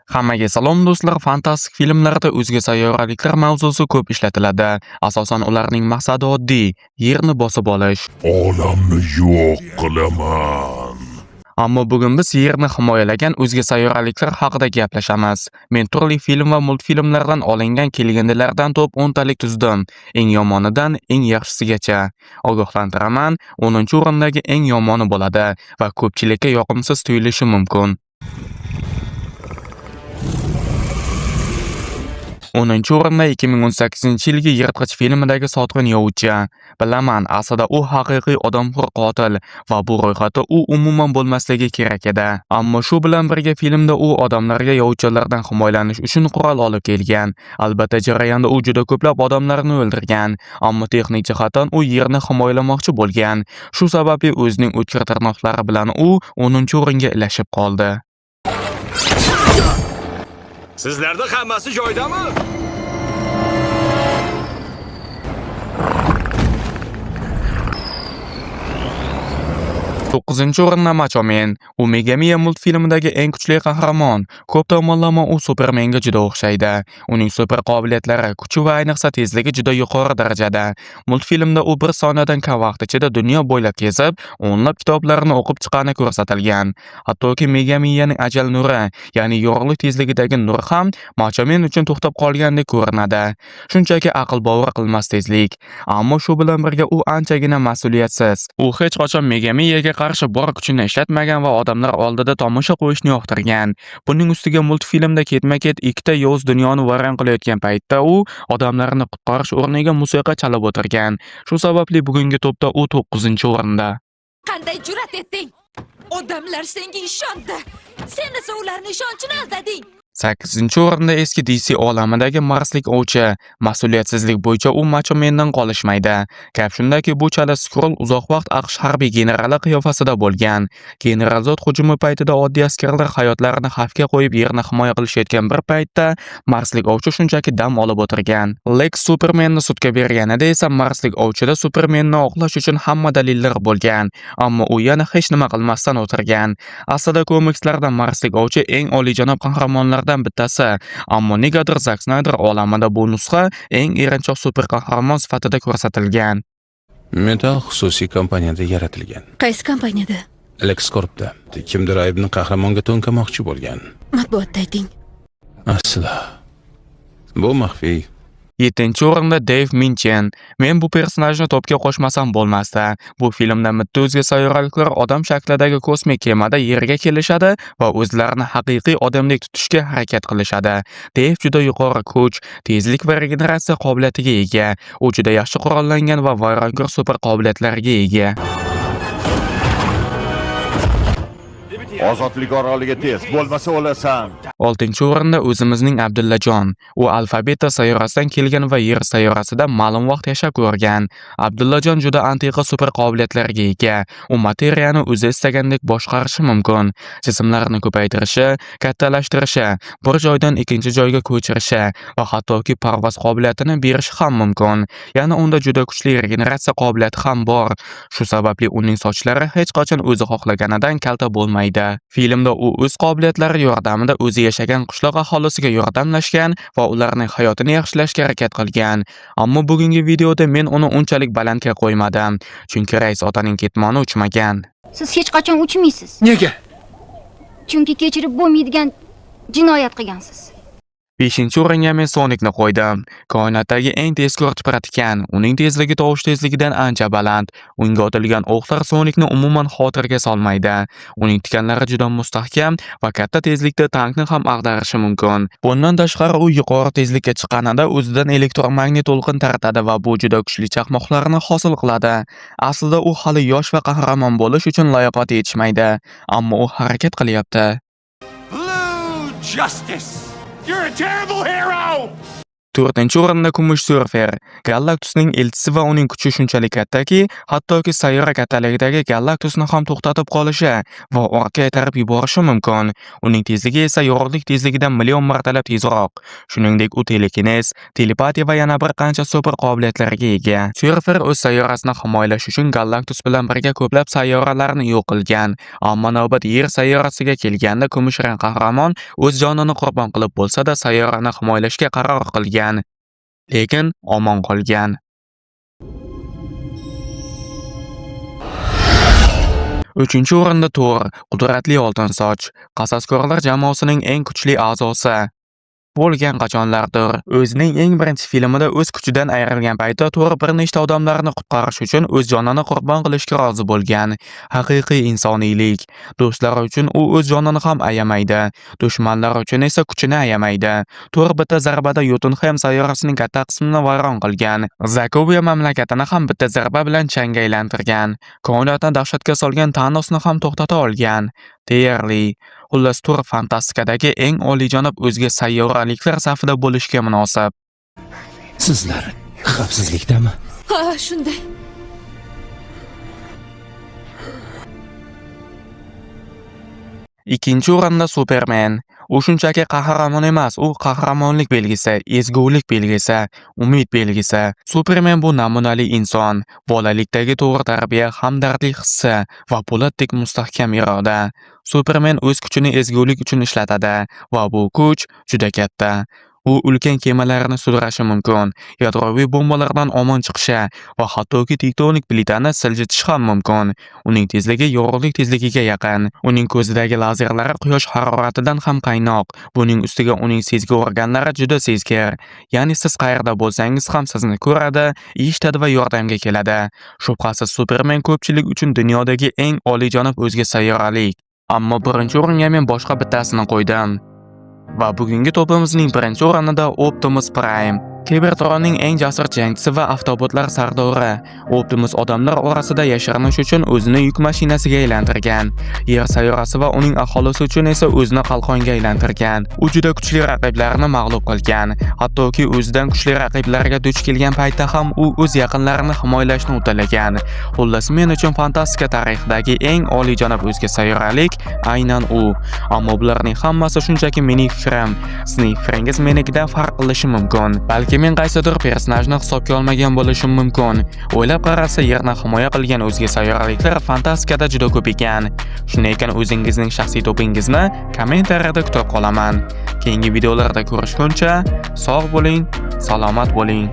Hammaga salom, do'stlar. Fantastik filmlarda o'zga sayyoraliklar mavzusi ko'p ishlatiladi. Asosan ularning maqsadi oddiy: Yerni bosib olish. Olamni yo'q qilaman. Ammo bugun biz Yerni himoyalagan o'zga sayyoraliklar haqida gaplashamiz. Men turli film va multfilmlardan olingan kelgindilardan top 10 talik tuzdim. Eng yomonidan eng yaxshisigacha. Ogohlantiraman, 10-o'rindagi eng yomoni bo'ladi va ko'pchilikka yoqimsiz tuyulishi mumkin. 10-o'rinda 2018-yilgi Yirtqich filmidagi sotqin yovchi. Bilaman, aslida u haqiqiy odamxo'r qotil va bu ro'yxatda u umuman bo'lmasligi kerak edi. Ammo shu bilan birga filmda u odamlarga yovchilardan himoyalanish uchun qurol olib kelgan. Albatta, jarayonda u juda ko'plab odamlarni o'ldirgan, ammo texnik jihatdan u Yerni himoyalamoqchi bo'lgan. Shu sababli o'zining o'tkir tirnoqlari bilan u 10-o'ringa ilashib qoldi. Sizlarda hammasi joyidami? 9-o'rinda Macho Man. U Megamiya multfilmidagi eng kuchli qahramon. Ko'p tomonlama u Supermenga juda o'xshaydi. Uning super qobiliyatlari, kuchi va ayniqsa tezligi juda yuqori darajada. Multfilmda u bir soniyadan kam vaqt ichida dunyo bo'ylab kezib, o'nlab kitoblarni o'qib chiqqani ko'rsatilgan. Hattoki Megamiyaning ajal nuri, ya'ni yorug'lik tezligidagi nur ham Macho Man uchun to'xtab qolgandek ko'rinadi. Shunchaki aql bovar qilmas tezlik. Ammo shu bilan birga u anchagina mas'uliyatsiz. U hech qachon Megamiyaga qarshi bor kuchini ishlatmagan va odamlar oldida tomosha qo'yishni yoqtirgan. Buning ustiga multfilmda ketma-ket ikkita yovuz dunyoni vayron qilayotgan paytda u odamlarni qutqarish o'rniga musiqa chalib o'tirgan. Shu sababli bugungi topda u 9-o'rinda. Qanday jur'at etding? Odamlar senga ishondi. Sen esa ularni ishonchini aldading. 8-o'rinda eski DC olamidagi Marslik ovchi. Mas'uliyatsizlik bo'yicha u Macho Mandan qolishmaydi. Gap shundaki, bu chala Skrull uzoq vaqt AQSh harbiy generali qiyofasida bo'lgan. General Zod hujumi paytida oddiy askarlar hayotlarini xavfga qo'yib Yerni himoya qilishayotgan bir paytda Marslik ovchi shunchaki dam olib o'tirgan. Lex Supermanni sudga berganida esa Marslik ovchida Supermanni oqlash uchun hamma dalillar bo'lgan, ammo u yana hech nima qilmasdan o'tirgan. Aslida komikslarda Marslik ovchi eng oliyjanob qahramonlardan bittasi, ammo negadir Zak Snayder olamida bu nusxa eng erinchoq super qahramon sifatida ko'rsatilgan. Metall xususiy kompaniyada yaratilgan. Qaysi kompaniyada? LexCorp'da. Kimdir aybni qahramonga to'nkamoqchi bo'lgan. Matbuotda ayting. Aslo. Bu maxfiy. 7-o'rinda Dave Minchin. Men bu personajni topga qo'shmasam bo'lmasdi. Bu filmda mitti o'zga sayyoraliklar odam shaklidagi kosmik kemada Yerga kelishadi va o'zlarini haqiqiy odamdek tutishga harakat qilishadi. Dave juda yuqori kuch, tezlik va regeneratsiya qobiliyatiga ega. U juda yaxshi qurollangan va vayronkor super qobiliyatlarga ega. Ozodlik oroliga tez, bo'lmasa o'lasan. 6-o'rinda o'zimizning Abdullajon. U Alfa-Beta sayyorasidan kelgan va Yer sayyorasida ma'lum vaqt yashab ko'rgan. Abdullajon juda antiqa super qobiliyatlarga ega. U materiyani o'zi istagandek boshqarishi mumkin. Jismlarni ko'paytirishi, kattalashtirishi, bir joydan ikkinchi joyga ko'chirishi va hattoki parvoz qobiliyatini berishi ham mumkin. Yana unda juda kuchli regeneratsiya qobiliyati ham bor. Shu sababli uning sochlari hech qachon o'zi xohlaganidan kalta bo'lmaydi. Filmda u o'z qobiliyatlari yordamida o'zi yashagan qishloq aholisiga yordamlashgan va ularning hayotini yaxshilashga harakat qilgan. Ammo bugungi videoda men uni unchalik balandga qo'ymadim, chunki rais otaning ketmoni uchmagan. Siz hech qachon uchmaysiz. Nega? Chunki kechirib bo'lmaydigan jinoyat qilgansiz. 5-o'ringa men Sonicni qo'ydim. Koinotdagi eng tezkor tipratikan. Uning tezligi tovush tezligidan ancha baland. Unga otilgan o'qlar Sonicni umuman xotirga solmaydi. Uning tikanlari juda mustahkam va katta tezlikda tankni ham ag'darishi mumkin. Bundan tashqari u yuqori tezlikka chiqqanida o'zidan elektromagnit to'lqin taratadi va bu juda kuchli chaqmoqlarni hosil qiladi. Aslida u hali yosh va qahramon bo'lish uchun layoqati yetishmaydi, ammo u harakat qilyapti. Blue Justice. You're a terrible hero. 4-o'rinda Kumush Surfer. Galaktusning elchisi va uning kuchi shunchalik kattaki, hattoki sayyora kattaligidagi Galaktusni ham to'xtatib qolishi va orqaga itarib yuborishi mumkin. Uning tezligi esa yorug'lik tezligidan million martalab tezroq. Shuningdek, u telekinez, telepatiya va yana bir qancha super qobiliyatlarga ega. Surfer o'z sayyorasini himoyalash uchun Galaktus bilan birga ko'plab sayyoralarni yo'q qilgan. Ammo navbat Yer sayyorasiga kelganda kumush rang qahramon o'z jonini qurbon qilib bo'lsa-da sayyorani himoyalashga qaror qilgan. Lekin omon qolgan. 3-o'rinda Thor, qudratli oltin soch, qasoskorlar jamoasining eng kuchli a'zosi bo'lgan qachonlardir. O'zining eng birinchi filmida o'z kuchidan ayrilgan paytda Thor bir nechta odamlarni qutqarish uchun o'z jonini qurbon qilishga rozi bo'lgan. Haqiqiy insoniylik. Do'stlari uchun u o'z jonini ham ayamaydi, dushmanlari uchun esa kuchini ayamaydi. Thor bitta zarbada Jotunheim sayyorasining katta qismini vayron qilgan. Zakoviya mamlakatini ham bitta zarba bilan changga aylantirgan. Koinotni dahshatga solgan Thanosni ham to'xtata olgan. Deyarli. Xullas, Thor fantastikadagi eng oliyjanob o'zga sayyoraliklar safida bo'lishga munosib. Sizlar xavfsizlikdami? Ha, shunday. 2-o'rinda Superman. U shunchaki qahramon emas, u qahramonlik belgisi, ezgulik belgisi, umid belgisi. Superman bu namunali inson, bolalikdagi to'g'ri tarbiya, hamdardlik hissi va po'latdek mustahkam iroda. Superman o'z kuchini ezgulik uchun ishlatadi va bu kuch juda katta. U ulkan kemalarni sudrashi mumkin, yadroviy bombalardan omon chiqishi va hattoki tektonik plitani siljitishi ham mumkin. Uning tezligi yorug'lik tezligiga yaqin. Uning ko'zidagi lazerlari quyosh haroratidan ham qaynoq. Buning ustiga uning sezgi organlari juda sezgir. Ya'ni siz qayerda bo'lsangiz ham sizni ko'radi, eshitadi va yordamga keladi. Shubhasiz, Superman ko'pchilik uchun dunyodagi eng oliyjanob o'zga sayyoralik. Ammo 1-o'ringa men boshqa bittasini qo'ydim. Va bugungi topimizning 1-o'rinida Optimus Prime. Kibertronning eng jasur jangchisi va avtobotlar sardori. Optimus odamlar orasida yashirinish uchun o'zini yuk mashinasiga aylantirgan. Yer sayyorasi va uning aholisi uchun esa o'zini qalqonga aylantirgan. U juda kuchli raqiblarni mag'lub qilgan. Hattoki o'zidan kuchli raqiblarga duch kelgan paytda ham u o'z yaqinlarini himoyalashni uddalagan. Xullas, men uchun fantastika tarixidagi eng oliyjanob o'zga sayyoralik aynan u. Ammo bularning hammasi shunchaki mening fikrim. Sizning fikringiz menikidan farq qilishi mumkin. Balki men qaysidir personajni hisobga olmagan bo'lishim mumkin. O'ylab qarasa, Yerni himoya qilgan o'zga sayyoraliklar fantastikada juda ko'p ekan. Shunday ekan, o'zingizning shaxsiy topingizni kommentariyada kutib qolaman. Keyingi videolarda ko'rishguncha sog' bo'ling, salomat bo'ling.